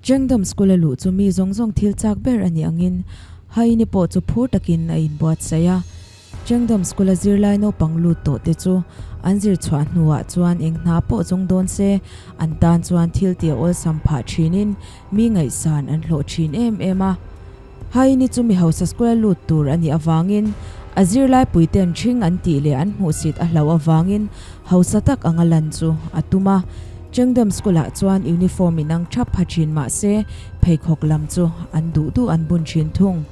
Chengdam School a luh chu mi zawng zawng thil chak ber a nih angin Haini pawh chu phur takin a inbuatsaih a. Chengdam School a zirlai naupang lut tawh te chu an zir chhuah hnuah chuan eng hna pawh zawng dawn se an tan chuan thil tih a awlsam phah thinin mi ngaihsan an hlawh thin em em a. Haini chu mi hausa school a lut tur a nih avangin a zirlai puiten ṭhing an tih leh an hmuhsit a hlauh avangin hausa tak anga lan chu a tum a. Chengdam school ah chuan uniform inang ṭhap pha ṭhin mah se pheikhawk lam chu an duh duh an bun ṭhin thung.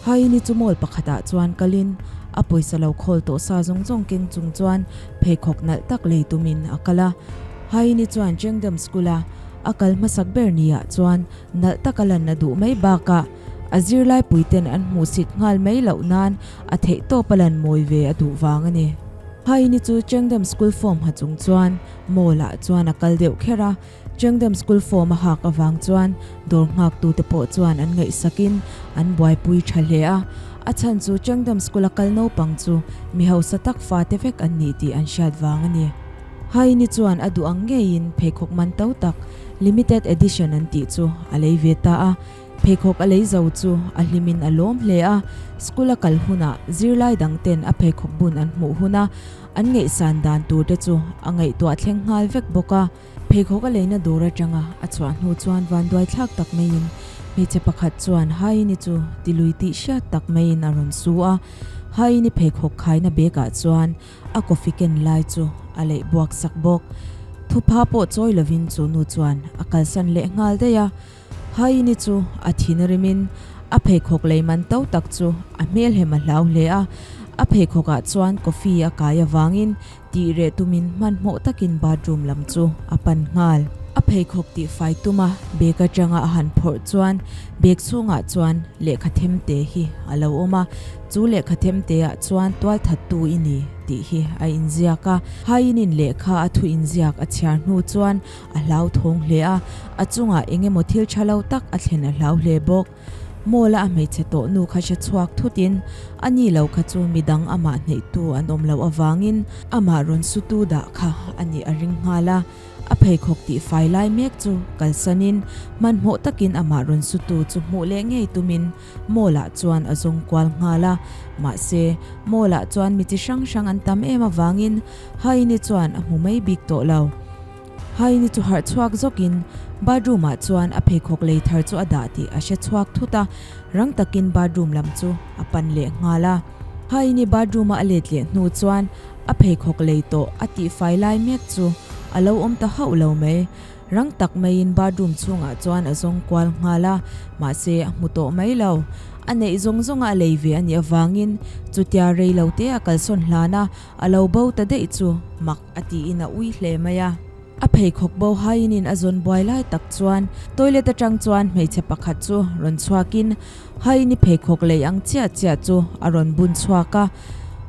Haini chu mall pakhatah chuan kalin a pawisa lo khawl tawh sa zawng zawng keng chung chuan pheikhawk nalh tak lei tumin a kal a. Haini chuan Chengdam school a a kal hmasak ber niah chuan Nalh taka lan a duh mai bakah a zirlai puiten an hmuhsit nghal mai loh nan a theihtawp a lan mawi ve a duh vang a ni. Haini chu Chengdam School form ha chung chuan mall ah chuan a kal deuh kher a, Chengdam School form a hak avang chuan dawr nghaktute pawh chuan an ngaihsakin an buaipui tha hle a, a chhan chu Chengdam School a kal naupang chu mi hausa tak fate vek an ni tih an hriat vang a ni. Haini chuan a duh ang ngeiin pheikhawk man to tak Limited Edition an tih chu a lei ve ta a. Pheikhawk a lei zo chu a hlimin a lawm hle a, school a kal hunah zirlai dang ten a pheikhawk bun an hmuh huna an ngaihsan dan tur te chu a ngaihtuah thleng nghal vek bawk a. Pheikhawk a leina dawr atanga a chhuah hnu chuan vanduai thlak tak maiin hmeichhe pakhat chuan Haini chu tilui tih hriat tak maiin a rawn su a. Haini pheikhawk khaina bag ah chuan A coffee ken lai chu a leih buak sak bawk. Thupha pawh chawi lovin chu nu chuan a kalsan leh nghal daih a. Haini chu a thin rimin a pheikhawk lei man to tak chu a hmelhem a hlau hle a. A pheikhawkah chuan coffee a kai avangin tih reh tumin hmanhmawh takin bathroom lam chu a pan nghal. A pheikhawk tih fai tuma bag atanga a han phawrh chuan bag chhungah chuan lehkha them te hi a lo awm a. Chu lehkha themteah chuan tualthattu i ni tih hi a inziak a. Hainin lehkha a thu inziak a chhiar hnu chuan a hlauthawng hle a, a chungah eng emaw thil tha lo tak a thlen a hlau hle bawk. Mall-a a hmeichhe tawh nu kha hre chhuak thutin a ni lo kha chu midang amah hneihtu an awm loh avangin amah rawn sutu dah kha a nih a ring nghal a. A pheikhawk tih fai lai mek chu kalsanin hmanhmawh takin amah rawn sutu chu hmuh leh ngei tumin Mall ah chuan a zawng kual nghal a, mahse mall ah chuan mi chi hrang hrang an tam em avangin Haini chuan a hmu mai bik tawh lo. Haini chu harh chhuak zawkin bathroom ah chuan a pheikhawk lei thar chu a dah tih a hre chhuak thut a, rang takin bathroom lam chu a pan leh nghal a. Haini bathroom a a let leh hnu chuan a pheikhawk lei tawh a tihfai lai mek chu a lo awm ta hauh lo mai. Rang tak maiin bathroom chhungah chuan a zawng kual nghal a, mahse a hmu tawh mai lo. A neih zawng zawnga a lei ve a nih avangin chutia rei lo te a kalsawn hlan a, a lo bo ta daih chu mak a tiin a ui hle mai a. A pheikhawk bo hainin a zawn buai lai tak chuan toilet atang chuan hmeichhe pakhat chu rawn chhuakin Haini pheikhawk lei ang chiah chiah chu a rawn bun chhuak a.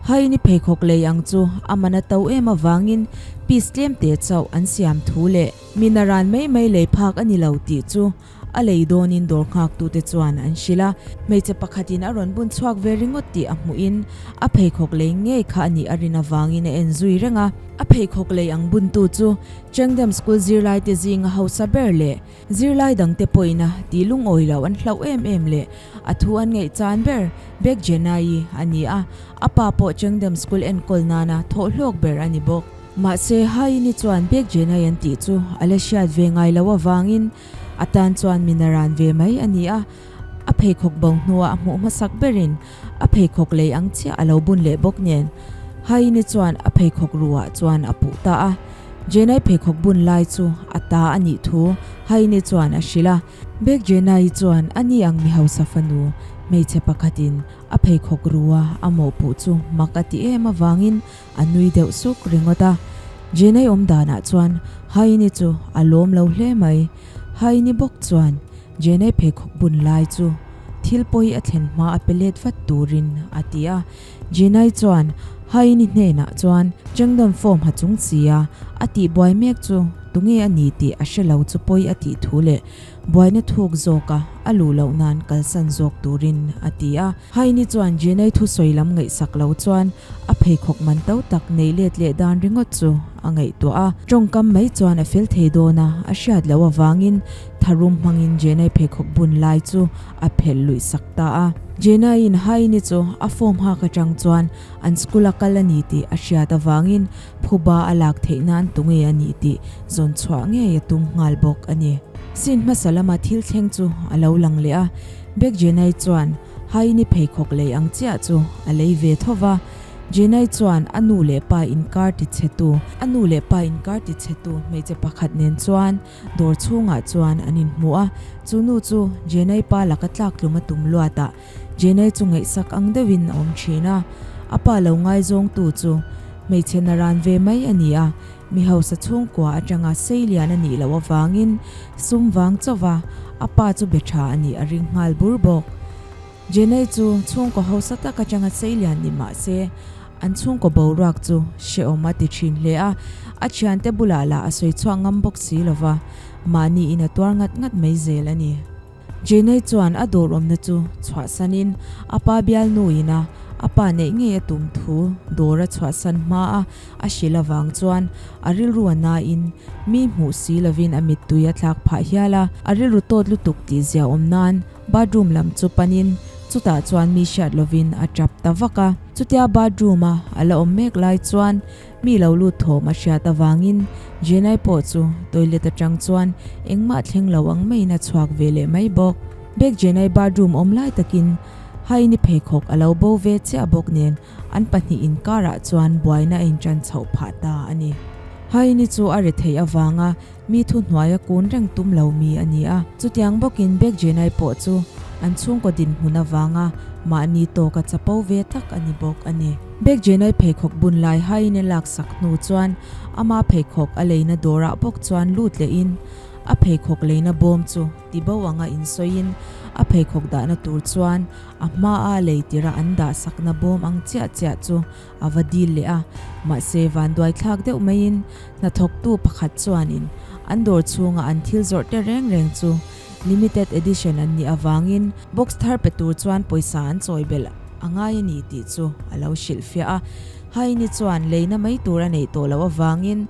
Haini pheikhawk lei ang chu a man a to em avangin piece tlem te chauh an siam thu leh mi naran mai mai lei phak a ni lo tih chu a lei dawnin dawr nghaktute chuan an hrilh a. Hmeichhe pakhatin a rawn bun chhuak ve ringawt tih a hmuhin a pheikhawk lei ngei kha a nih a rin avangin a en zui reng a. A pheikhawk lei ang buntu chu Chengdam School zirlaite zinga hausa ber leh Zirlai dangte pawhin a tih lungawi loh an hlauh em em leh a thu an ngaih chan ber Bek Jenai a ni a, a pa pawh Chengdam School enkawl nana thawh hlawk ber a ni bawk. Mahse, Haini chuan Bek Jenai an tih chu a la hriat ve ngai loh avangin a tan chuan min a ran ve mai a ni a, a pheikhawk bo hnuah a hmuh hmasak berin a pheikhawk lei ang chiah a lo bun leh bawk nen Haini chuan a pheikhawk ruah chuan a puh ta a. Jenai pheikhawk bun lai chu a ta a nih thu Haini chuan a hrilh a. Bek Jenai chuan a ni ang mi hausa fanu hmeichhe pakhatin a pheikhawk rua a mawhpuh chu mak a ti em avangin a nui deuh suk ringawt a. Jenai awm danah chuan Haini chu a lawm lo hle mai. Haini bawk chuan Jenai pheikhawk bun lai chu thil pawi a thlen hma a pe let vat turin a ti a. Jenai chuan Haini hnenah chuan Chengdon form ha chung si a, a tih buai mek chu tunge a ni tih a hre lo chu pawi a tih thu leh buaina thuk zawka a luh loh nan kalsan zawk turin a ti a. Haini chuan Jenai thusawi lam ngaihsak lo chuan a pheikhawk man to tak nei let leh dan ringawt chu a ngaihtuah a. Tawngkam mai chuan a fel thei dawn a, a hriat loh avangin. tharum hmangin Jenai pheikhawk bun lai chu a phelh luih sak ta a. Jenaiin Haini chu a form hak atang chuan an school a kal a ni tih a hriat avangin phuba a lak theih nan tunge a nih tih zawn chhuah ngei a tum nghal bawk a ni. Scene hmasa lama thil thleng chu a lo lang leh a, Bek Jenai chuan Haini pheikhawk lei ang chiah chu a lei ve tho va, Jenai chuan a nu leh pa inkar tichhetu a nu leh pa inkar tichhetu hmeichhe pakhat nen chuan dawr chhungah chuan an inhmu a, chu nu chu Jenai pa laka tlaktlum a tum luat ah Jenai chu ngaihsak ang deuhin a awm thin a, a pa lo ngaizawngtu chu hmeichhe naran ve mai a ni a, mi hausa chhungkua atanga seilian a nih loh avangin sum vang chauh a a pa chu be tha a nih a ring nghal bur bawk. Jenai chu chhungkaw hausa tak atanga seilian ni mah se an chhungkaw boruak chu hrehawm a ti thin hle a, a thiante bulah lah a sawi chhuak ngam bawk si lova, mahni in a tuar ngat ngat mai zel a ni. Jenai chuan a dawr awmna chu chhuahsanin a pa bialnuin a a pa neih ngei a tum thu dawr a chhuahsan hma a a hrilh avang chuan a rilru a nain mi hmuh si lovin a mittui a tlak phah hial a, a rilru tawt lutuk tih zia awm nan bathroom lam chu panin chutah chuan mi hriat lovin a tap ta vak a. Chutia bathroom a a la awm mek lai chuan Mi lo lut thawm a hriat avangin Jenai pawh chu toilet atang chuan engmah thleng lo ang maiin a chhuak ve leh mai bawk. Bek Jenai bathroom awm lai takin Haini pheikhawk a lo bo ve chiah bawk nen an pahnih inkarah chuan buaina a intan chhoh phah ta a ni. Haini chu a retheih avanga Mi thuhnuaia kun reng tum lo mi a ni a. Chutiang bawkin Bek Jenai pawh chu an chhungkaw dinhmun avanga mahni tawka chapo ve tak a ni bawk a ni. Bek Jenai pheikhawk bun lai haiin a laksak hnu chuan ama pheikhawk a leina dawrah bawk chuan lut lehin a pheikhawk leina bawm chu tibo anga insawiin a pheikhawk dahna tur chuan a hmaa lei tira an dahsakna bawm ang chiah chiah chu a va dil leh a, mahse vanduai thlak deuh maiin hnathawktu pakhat chuanin an dawr chhunga an thil zawrh te reng reng chu limited edition an nih avangin box thar pe tur chuan pawisa an chawi belh a ngai a ni tih chu a lo hrilhfiah a. Haini chuan leina mai tur a neih tawh loh avangin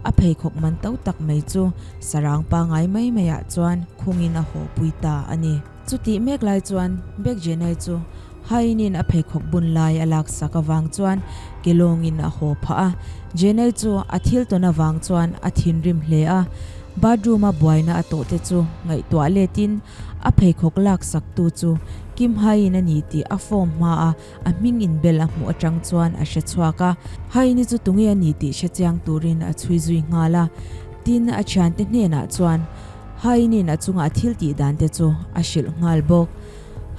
a pheikhawk man to tak mai chu sarang pangai mai maiah chuan khungin a haw pui ta a ni. Chutih mek lai chuan Bek Jenai chu Hainin a pheikhawk bun lai a laksak avang chuan ke lawngin a haw phah a. Jenai chu a thil tawn avang chuan a thinrim hle a, bathroom-a buaina a tawh te chu ngaihtuah letin a pheikhawk laksaktu chu Kim Hain a ni tih a form hmaa a hming inbel a hmuh atang chuan a hre chhuak a. Haini chu tunge a ni tih hre chiang turin a chhui zui nghal a, tin a thiante hnenah chuan Haini'n a chunga a thil tih dan te chu a hrilh nghal bawk.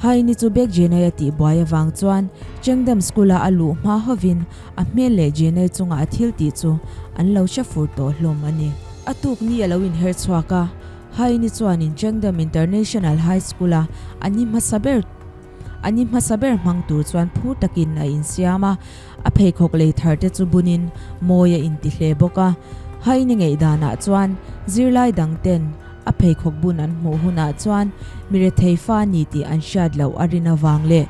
Haini chu Bek Jenai a tih buai avang chuan Chengdam School-a a luh hma hovin a hmel leh Jenai chunga a thil tih chu an lo hre fur tawh hlawm a ni. A tuk ni a lo inher chhuak a, Haini chuanin Chengdam International High School-a a ni hmasa ber A ni hmasa ber hmang tur chuan phur takin a insiam a, a pheikhawk lei thar te chu bunin mawi a inti hle bawk a. Haini ngaihdanah chuan zirlai dang ten a pheikhawk bun an hmuh hunah chuan mi rethei fa a ni tih an hriat loh a rin avang leh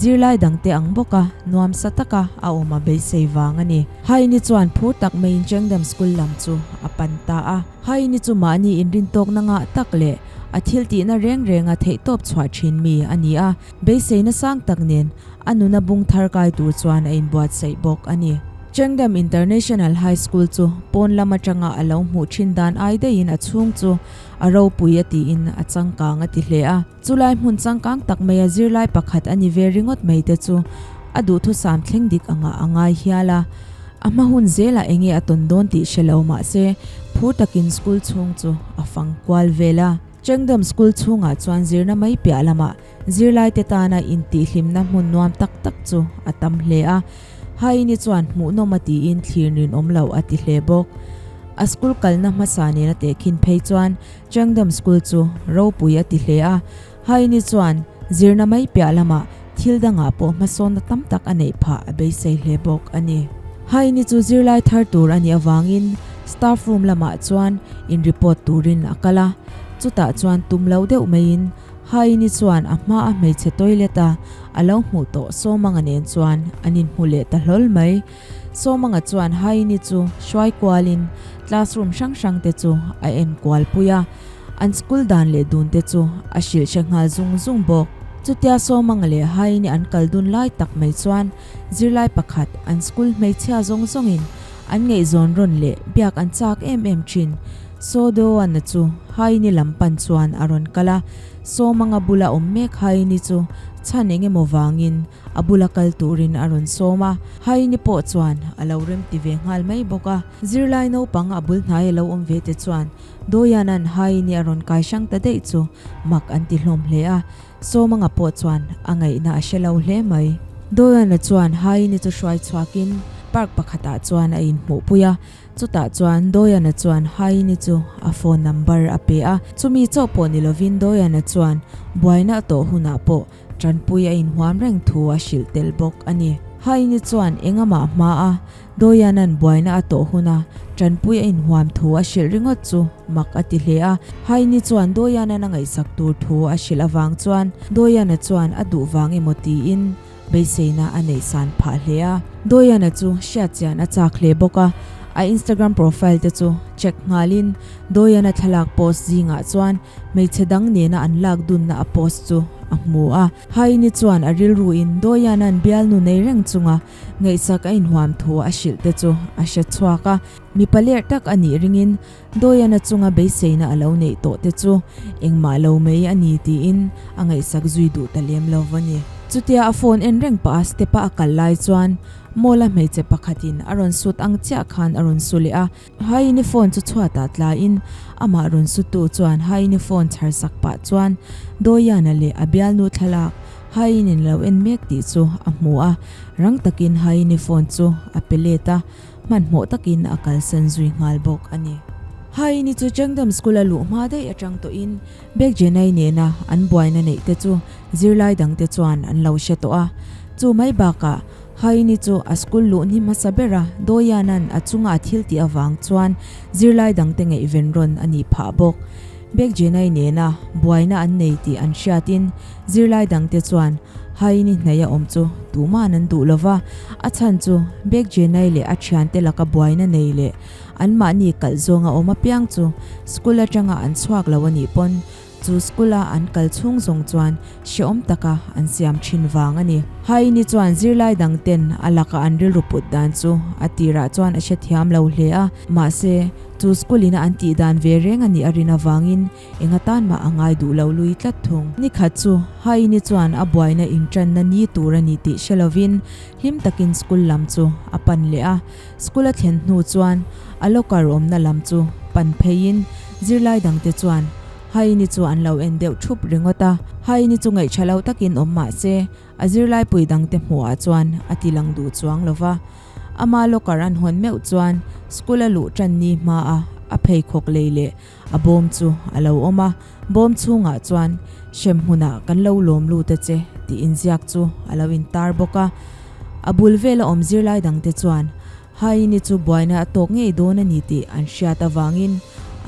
zirlai dang te ang bawka nuamsa taka a awm a beisei vang a ni. Haini chuan phur tak maiin Chengdam School lam chu a pan ta a. Haini chu mahni inrintawkna ngah tak leh A thil tihna reng renga theihtawp chhuah thin mi a ni a, beiseina sang tak nen a nuna bung thar kai tur chuan a inbuatsaih bawk a ni. Chengdam International High School chu pawn lam atanga a lo hmuh thin dan ai daihin a chhung chu a ropui a tiin a changkang a ti hle a. Chulai hmun changkang tak maia zirlai pakhat a ni ve ringawt mai te chu a duhthusam thleng dik angah a ngai hial a. A hma hun zelah enge a tawn dawn tih hre lo mah se phur takin school chhung chu a fang kual vel a. Chengdam school chhungah chuan zirna mai piah lamah zirlaite tana intihhlimna hmun nuam tak tak chu a tam hle a. Haini chuan hmuhnawm a tiin thlir ninawm lo a ti hle bawk. A school kalna hmasa nena tehkhin phei chuan Chengdam school chu ropui a ti hle a. Haini chuan zirna mai piah lamah thil dangah pawh hmasawnna tam tak a neih phah a beisei hle bawk a ni. Haini chu zirlai thar tur a nih avangin staff room lamah chuan in report turin a kal a, chutah chuan tum lo deuh maiin Haini chuan a hma a hmeichhe toilet a a lo hmuh tawh Sawmanga nen chuan an inhmu leh ta hlawl mai. Sawmanga chuan Haini chu hruai kualin classroom hrang hrang te chu a en kual pui a. An school dan leh dun te chu a hrilh hre nghal zung zung bawk. Chutia Sawmanga leh Haini an kal dun lai tak mai chuan zirlai pakhat an school hmeichhia zawng zawngin an ngaihzawn rawn leh biak an chak em em thin. Sawdoana chu Haini lam pan chuan a rawn kal a, Sawmanga bula awm mek Haini chu chhan eng emaw vangin a bula kal turin a rawn sawm a, Haini pawh chuan a lo remti ve nghal mai bawk a. Zirlai naupang a bul hnai a lo awm ve te chuan Doyanan Haini a rawn kai hrang ta daih chu mak an ti hlawm hle a, Sawmanga pawh chuan a ngaihna a hre lo hle mai. Doyana chuan Haini chu hruai chhuakin park pakhatah chuan a inhmuhpui a, chutah chuan Doyana chuan Haini chu a phone number a pe a, chumi chauh pawh ni lovin Doyana chuan buaina a tawh hunah pawh Tanpui a inhuam reng thu a hrilh tel bawk a ni. Haini chuan engamah hma a Doyanan buaina a tawh huna Tanpui a inhuam thu a hrilh ringawt chu mak a ti hle a. Haini chuan Doyanan a ngaihsak tur thu a hrilh avang chuan Doyana chuan a duh vang emaw tiin beiseina a neih san phah hle a. Doyana chu hriat chian a chak hle bawk a, a Instagram profile te chu check nghalin Doyana thlalak post zingah chuan Hmeichhe dang nena an lak dunna a post chu a hmu a. Haini chuan a rilruin Doyana'n bialnu nei reng chunga ngaihsak a inhuam thu a hrilh te chu a hre chhuak a. Mipa lerh tak a nih ringin Doyana chunga beiseina a lo neih tawh te chu engmah lo mai a ni tiin a ngaihsak zui duh ta lem lo va ni. Chutia a phone en reng pah a step a a kal lai chuan mall a hmeichhe pakhatin a rawn sut ang chiah khan a rawn su leh a. Haini phone chu chhuatah tlaiin amah rawn sutu chuan Haini phone chhar sak pah chuan Doyana leh a bialnu thlalak Hainin lo en mek tih chu a hmu a, rang takin Haini phone chu a pe let a, hmanhmawh takin a kalsan zui nghal bawk a ni. Haini chu Chengdam School a luh hma daih atang tawhin Bek Jenai nena an buaina neih te chu zirlai dangte chuan an lo hre tawh a, chu mai bakah Haini chu a school luh ni hmasa ber a, Doyana'n a chunga a thil tih avang chuan zirlai dangte ngaihven rawn a nih phah bawk. Bek Jenai nena buaina an nei tih an hriatin zirlai dangte chuan Haini hnaih a awm chu tuma'n an duh lo va, a chhan chu Bek Jenai leh a thiante laka buaina nei leh anmahni kalh zawnga awm apiang chu school atanga an chhuak lo a nih pawn Chu school a an kal chhung zawng chuan hrehawm taka an siam thin vang a ni. Haini chuan zirlai dang ten a laka an rilru put dan chu a tirah chuan a hrethiam lo hle a, mahse chu school ina an tih dan ve reng a nih a rin avangin eng atan mah a ngai duh lo lui tlat thung. Ni khat chu Haini chuan a buaina intanna ni tur a ni tih hre lovin hlim takin school lam chu a pan leh a, school a thlen hnu chuan a locker awmna lam chu pan pheiin zirlai dangte chuan Haini chu an lo en deuh thup ringawt a, Haini chu ngaihṭha lo takin awm mah se, a zirlaipui dangte hmuhah chuan a ti lang duh chuang lo va. Ama locker an hawn meuh chuan school a luh ṭan ni hmaa a pheikhawk lei leh a bawm chu a lo awm a, bawm chhungah chuan hrem hmunah kan lo lawm lut a che tih inziak chu a lo intar bawk a. A bul vela awm zirlai dangte chuan Haini chu buaina a tawk ngei dawn a ni tih an hriat avangin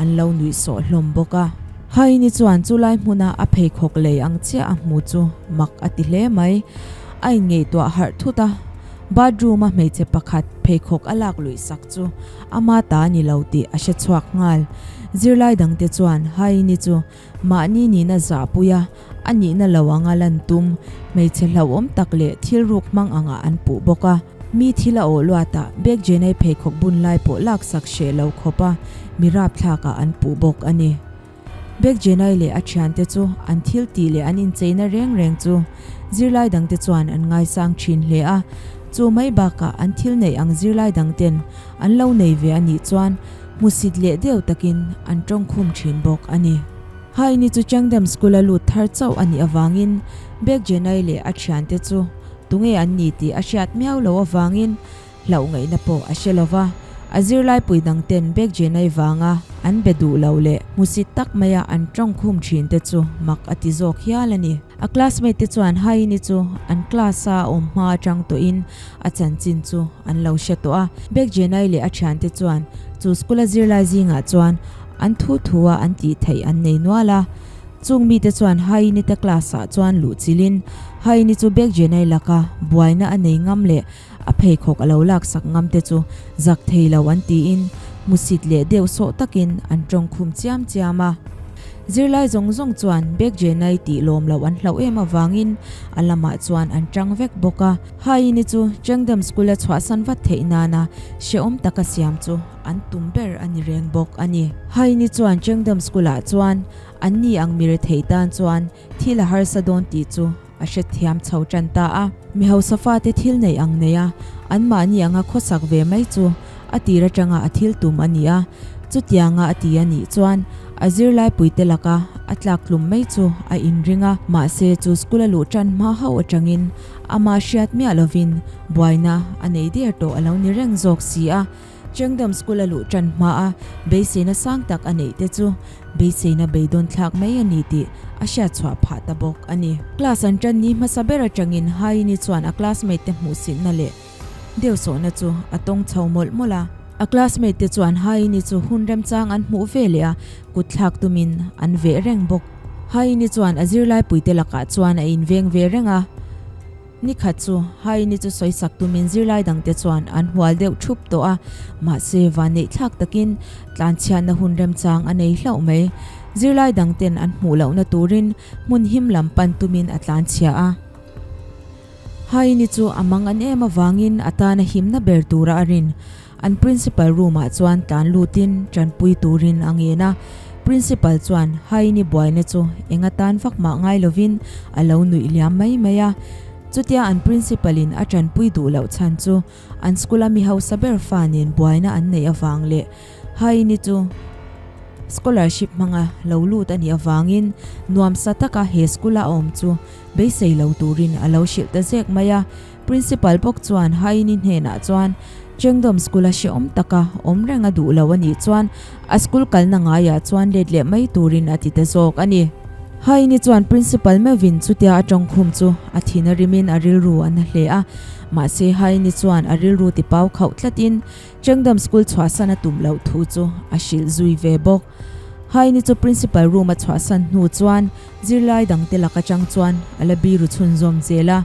an lo nuih sawh hlawm bawk a. Haini chuan chulai hmuna a pheikhawk lei ang chiah a hmu chu mak a ti hle mai. A inngeihtuah harh thut a, bathroom a hmeichhe pakhat pheikhawk a lak luih sak chu ama ta a ni lo tih a hre chhuak nghal. Zirlai dangte chuan Haini chu Mahni nihna zahpui a, a nihna lo anga lan tum, hmeichhe hlauhawm tak leh thil ruk hmang angah an puh bawk a. Mi thil a awh luatah bag Jenai pheikhawk bun lai pawh laksak hreh lo khawp a, mi rapthlakah an puh bawk a ni. Bag Jenai leh a thiante chu an thil tih leh an incheina reng reng chu zirlai dangte chuan an ngaisang thin hle a, chu mai bakah an thil neih ang zirlai dangten an lo nei ve a nih chuan Hmusit leh deuh takin an tawngkhum thin bawk a ni. Haini chu Changdam School a lut thar chauh a nih avangin Bek Jenai leh a thiante chu tunge an ni tih a hriat miau loh avangin hlauh ngaihna pawh a hre lo va. A zirlaipui dang ten Bek Jenai vanga an be duh lo leh hmusit tak maia an tawngkhum thin te chu mak a ti zawk hial a ni. A classmate te chuan Haini chu an class a awm hma atang tawhin A chanchin chu an lo hre tawh a. Bek Jenai leh a thiante chuan chu school a zirlai zingah chuan an thu thu a an tih theih an nei nual a. Chung mite chuan Haini te class ah chuan luh chilhin Haini chu Bek Jenai laka buaina a nei ngam leh a pheikhawk a lo laksak ngam te chu zak thei lo an tiin hmusit leh deuh sawh takin an tawngkhum chiam chiam a. Zirlai zawng zawng chuan Baek Jenai tih lawm loh an hlauh em avangin a lamah chuan an tang vek bawk a. Haini chu Chengdam School a chhuahsan vat theih nana hrehawm taka siam chu an tum ber a ni reng bawk a ni. Haini chuan Chengdam School ah chuan anni ang mi rethei tan chuan thil a harsa dawn tih chu a hrethiam chho tan ta a. Mi hausa fate thil neih ang nei a, anmahni anga khawsak ve mai chu a tir atanga a thil tum a ni a. Chutianga a ti a nih chuan a zirlaipuite laka a tlak tlum mai chu a inring a. Mahse chu school a luh tan hma hauh atangin amah hriat miah lovin buaina a nei der tawh a lo ni reng zawk si a. Chengdam School a luh tan hma a beiseina sang tak a neih te chu beiseina beidawn thlak mai a ni tih a hriat chhuah phah ta bawk a ni. Class an tan ni hmasa ber atangin Haini chuan a classmate te hmuhsitna leh deuhsawhna chu a tawng chho mawlh mawlh a. A classmate te chuan Haini chu hun remchang an hmuh ve leh a kut thlak tumin an veh reng bawk. Haini chuan a zirlaipuite lakah chuan a inveng ve reng a. Ni khat chu Haini chu sawisak tumin zirlai dangte chuan an hual deuh thup tawh a, mahse vanneih thlak takin tlanchhiatna hun remchang a nei hlauh mai. Zirlai dangten an hmuh lohna turin hmun him lam pan tumin a tlanchhia a. Haini chu a mang an em avangin a tana himna ber tura a rin. An principal room ah chuan tlan lutin tanpui turin a ngen a, principal chuan Haini buaina chu eng atan vak mah ngai lovin a lo nuih liam mai mai a. Chutia an principal in a tanpui duh loh chhan chu an school a mi hausa ber fa nen buaina an neih avang leh Haini chu scholarship hmanga lo lut a nih avangin nuamsa taka he school a awm chu beisei lo turin a lo hrilh ta zek mai a. Principal bawk chuan Haini hnenah chuan Chengdawm School a hrehawm taka awm reng a duh lo a nih chuan a school kalna ngaiah chuan let leh mai turin a ti ta zawk a ni. Haini chuan Principal meuhin chutia a tawngkhum chu a thin a rimin a rilru a na hle a, mahse Haini chuan a rilru tipau khauh tlatin Chengdawm School chhuahsan a tum loh thu chu a hrilh zui ve bawk. Haini chu Principal room a chhuahsan hnu chuan Zirlai dangte lak atang chuan a la biru chhunzawm zel a,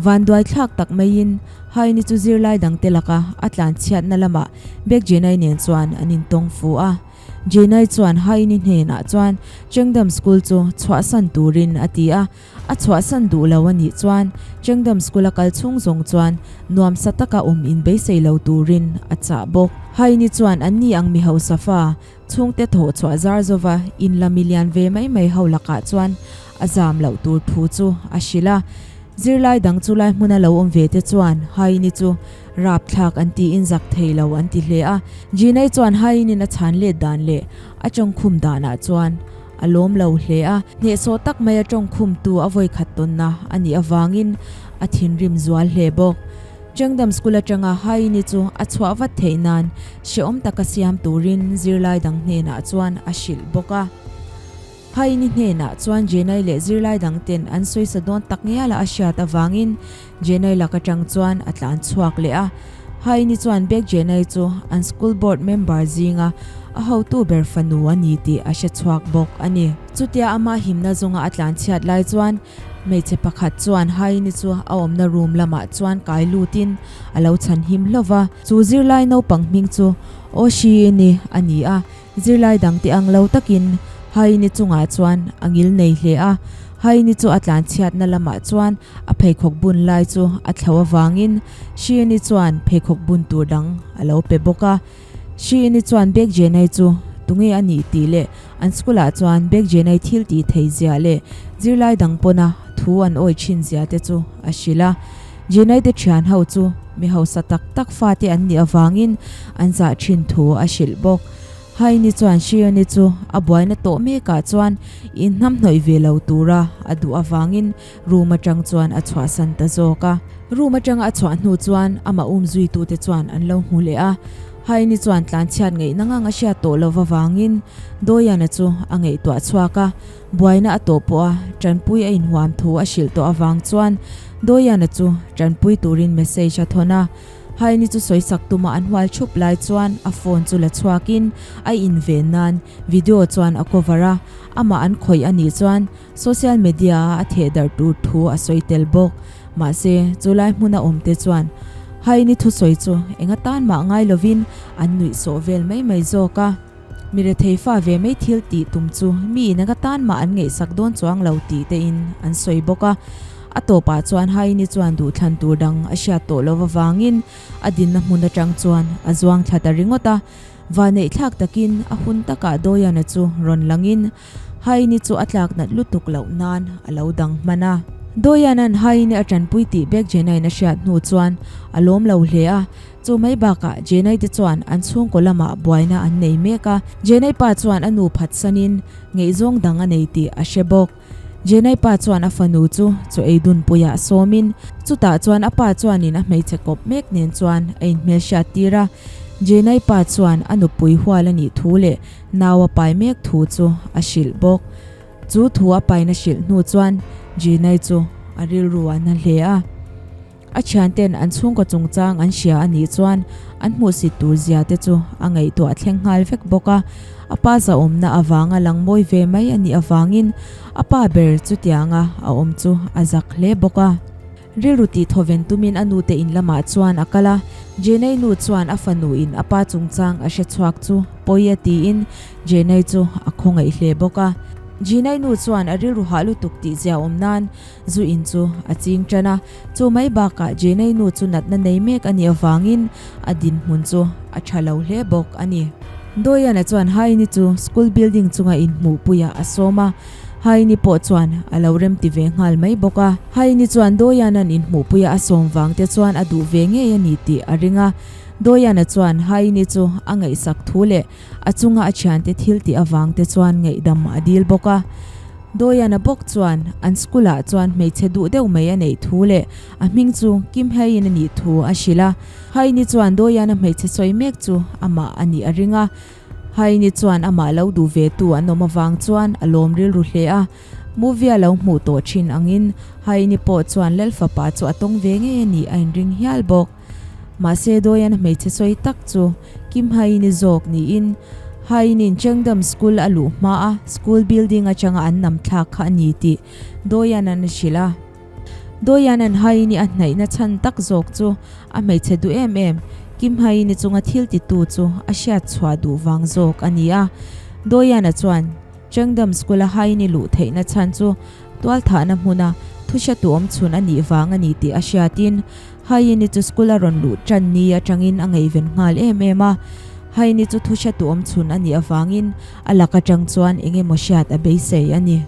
vanduai thlak tak maiin Haini chu zirlai dangte laka a tlanchhiatna lamah Bek Jenai nen chuan an intawng fu a. Jenai chuan Haini hnenah chuan Chengdam School chu chhuahsan turin a ti a, a chhuahsan duh lo a nih chuan Chengdam School a kal chhung zawng chuan nuamsa taka awm inbeisei lo turin a chah bawk. Haini chuan anni ang mi hausa fa Chhungte thawh chhuah zar zova in la milian ve mai mai ho lakah chuan a zam loh tur thu chu a hrilh a. Zirlai dang chu lai hmuna lo awm ve te chuan Haini chu rapthlak an tiin zak thei lo an ti hle a. Jinai chuan Hainin a chhan let dan leh a tawngkhum danah chuan a lawm lo hle a. Hnehsawh tak mai a tawngkhumtu a vawikhat tawnna a nih avangin a thinrim zual hle bawk. Chengdam School atanga Haini chu a chhuah vat theih nan hrehawm taka siam turin zirlai dang hnenah chuan a hrilh bawk a. Haini hnenah chuan Jenai leh zirlai dang ten an sawisa dawn tak ngiala a hriat avangin Jenai lak atang chuan a tlan chhuak leh a. Haini chuan Bek Jenai chu an school board member zinga a hotu ber fanu a ni tih a hre chhuak bawk a ni. Chutia amah himna zawnga a tlan chhiat lai chuan Hmeichhe pakhat chuan Haini chu a awmna room lamah chuan kai lutin a lo chhan him hlauh va. Chu zirlai naupang hming chu Oshiini a ni a, zirlai dangte ang lo takin Haini chungah chuan a ngil nei hle a. Haini chu a tlanchhiatna lamah chuan a pheikhawk bun lai chu a thlo avangin Shiini chuan pheikhawk bun tur dang a lo pe bawk a. Shiini chuan Bek Jenai chu tunge a nih tih leh An school ah chuan Bek Jenai thil tih thei zia leh zirlai dang pawna thu an awi thin zia te chu a hrilh a. Jenai te thian ho chu mi hausa tak tak fate an nih avangin an zah thin thu a hrilh bawk. Haini chuan Shioni chu a buaina tawh mekah chuan inhnamhnawih ve lo tura a duh avangin room atang chuan a chhuahsan ta zawk a. Room atanga a chhuah hnu chuan amah um zuitute chuan an lo hmu leh a. Haini chuan tlanchhiat ngaihna ngang a hriat tawh lova vangin Doyana chu a ngaihtuah chhuak a, buaina a tawh pawh a tanpui a inhuam thu a hrilh tawh avang chuan Doyana chu tanpui turin message a thawn a. Haini chu sawisak tuma an hual thup lai chuan a phone chu la chhuakin a inven nan video chuan a cover a, amah an khawih a nih chuan Social media a a thehdarh tur thu a sawi tel bawk. Mahse, chulai hmuna awmte chuan Haini thusawi chu eng atan mah ngai lovin an nuih sawh vel mai mai zawk a. Mi rethei fa ve mai thil tih tum chu mi in anga tan mah an ngaihsak dawn chuang lo tih te in an sawi bawk a. A tawpah chuan Haini chuan duhthlan tur dang a hriat tawh lo avangin a dinna hmun atang chuan a zuang thla ta ringawt a. Vaneih thlak takin a hun takah Doyana chu rawn langin Haini chu a tlak nat lutuk loh nan a lo dang hman a. Doyana'n Haini a tanpui tih Bek Jenai'n a hriat hnu chuan a lawm lo hle a. Chu mai bakah Jenai te chuan an chhungkaw lamah buaina an nei mek a. Jenai pa chuan a nu phatsanin ngaihzawng dang a nei tih a hre bawk. Jenai pa chuan a fanu chu chaw ei dunpuiah sawmin chutah chuan a pa chuanin a hmeichhe kawp mek nen chuan a inhmelhriat tir a. Jenai pa chuan a nupui hual a nih thu leh nau a pai mek thu chu a hrilh bawk. Chu thu a paina hrilh hnu chuan Jenai chu a rilru a na hle a. A thianten an chhungkaw chungchang an hria a nih chuan an hmuhsit tur zia te chu a ngaihtuah thleng nghal vek bawk a. A pa zahawmna avanga lang mawi ve mai a nih avangin a pa ber chutianga a awm chu a zak hle bawk a. Rilru tih thawven tumin a nute in lamah chuan a kal a. Jenei nu chuan a fanu in a pa chungchang a hre chhuak chu pawi a tiin Jenei chu a khawngaih hle bawk a. Jenei nu chuan a rilru hah lutuk tih zia awm nan Zu in chu a ching tan a, chu mai bakah Jenei nu chu natna nei mek a nih avangin a dinhmun chu a tha lo hle bawk a ni. Doyana chuan Haini chu school building chunga inhmuhpuiah a sawm a, Haini pawh chuan a lo remti ve nghal mai bawk a. Haini chuan Doyana'n inhmuhpuia a sawm vang te chuan a duh ve ngei a ni tih a ring a. Doyana chuan Haini chu a ngaihsak thu leh A chunga a thiante thil tih avang te chuan ngaihdam a dil bawk a. Doyana bawk chuan an school ah chuan hmeichhe duh deuh mai a neih thu leh a hming chu Kim Hae-in a nih thu a hrilh a. Hae-ni chuan Doyana hmeichhe sawi mek chu amah a nih a ring a. Hae-ni chuan amah lo duh ve tu an awm avang chuan a lawm rilru hle a. Movie a lo hmuh tawh thin angin Hae-ni pawh chuan Lalfapa chu a tawng ve ngei a nih a inring hial bawk. Mahse Doyan hmeichhe sawi tak chu Kim Hae-in-i zawk niin Hae-in-in Cheongdam School a luh hma a school building atanga an nam thlak kha a ni tih Doyan-an a hrilh a. Doyan-an Hae-in-i a hnaihna chhan tak zawk chu a hmeichhe duh em em Kim Hae-in-i chunga thil titu chu a hriat chhuah duh vang zawk a ni a. Doyan-a chuan Cheongdam School-a Hae-in-i luh theihna chhan chu tualthahna hmuna thuhriatu awmchhun a nih vang a ni tih a hriatin Haini chu school a rawn luh tan ni atangin a ngaihven nghal em em a. Haini chu thu hretu awm chhun a nih avangin a lak atang chuan eng emaw hriat a beisei a ni.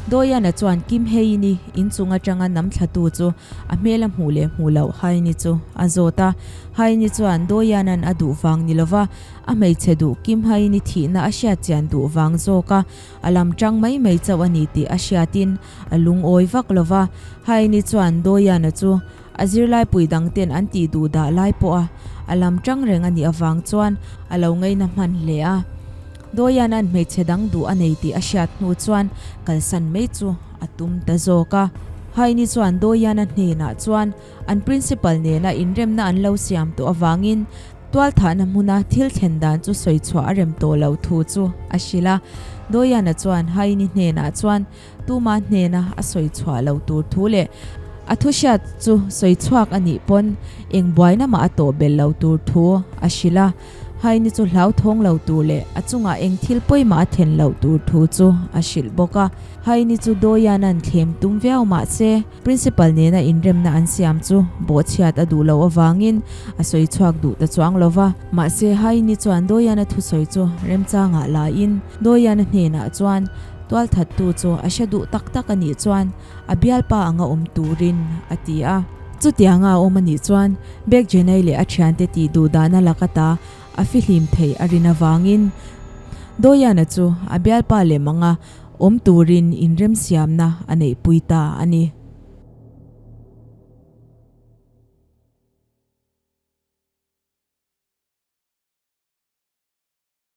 Doyana chuan Kim Haini inchung atanga nam thlatu chu a hmel a hmuh leh hmuh loh Haini chu a zawt a. Haini chuan Doyana'n a duh vang ni lova a hmeichhe duh Kim Haini thihna a hriat chian duh vang zawk a a lam tang mai mai chauh a ni tih a hriatin a lungawi vak lova. Haini chuan Doyana chu A zirlaipui dangten an tih duh dah lai pawha a lam tang reng a nih avang chuan a lo ngaina hman hle a. Doyana'n hmeichhe dang duh a nei tih a hriat hnu chuan kalsan mai chu a tum ta zawk a. Haini chuan Doyana hnenah chuan an principal nena inremna an lo siam tawh avangin tualthahna hmuna thil thlen dan chu sawi chhuah a rem tawh loh thu chu a hrilh a. Doyana chuan Haini hnenah chuan Tuma hnena a sawi chhuah lo tur thu leh a thu hriat chu sawi chhuak a nih pawn eng buaina mah a tawh belh lo tur thu a hrilh a. Haini chu hlauthawng lo tur leh a chungah eng thil pawimah a then loh tur thu chu a hrilh bawk a. Haini chu Doyana'n thlem tum viau mah se Principal nena inremna an siam chu bawhchhiat a duh loh avangin a sawi chhuak duh ta chuang lo va. Mahse Haini chuan Doyana thusawi chu remchangah laiin Doyana hnenah chuan Tualthattu chu a hre duh tak tak a nih chuan a bialpa anga awm turin a ti a. Chutianga a awm a nih chuan Bek Jenai leh a thiante tih duh dahna lak ata a fihlim theih a rin avangin Doyana chu a bialpa lem anga awm turin inremsiamna a neihpui ta a ni.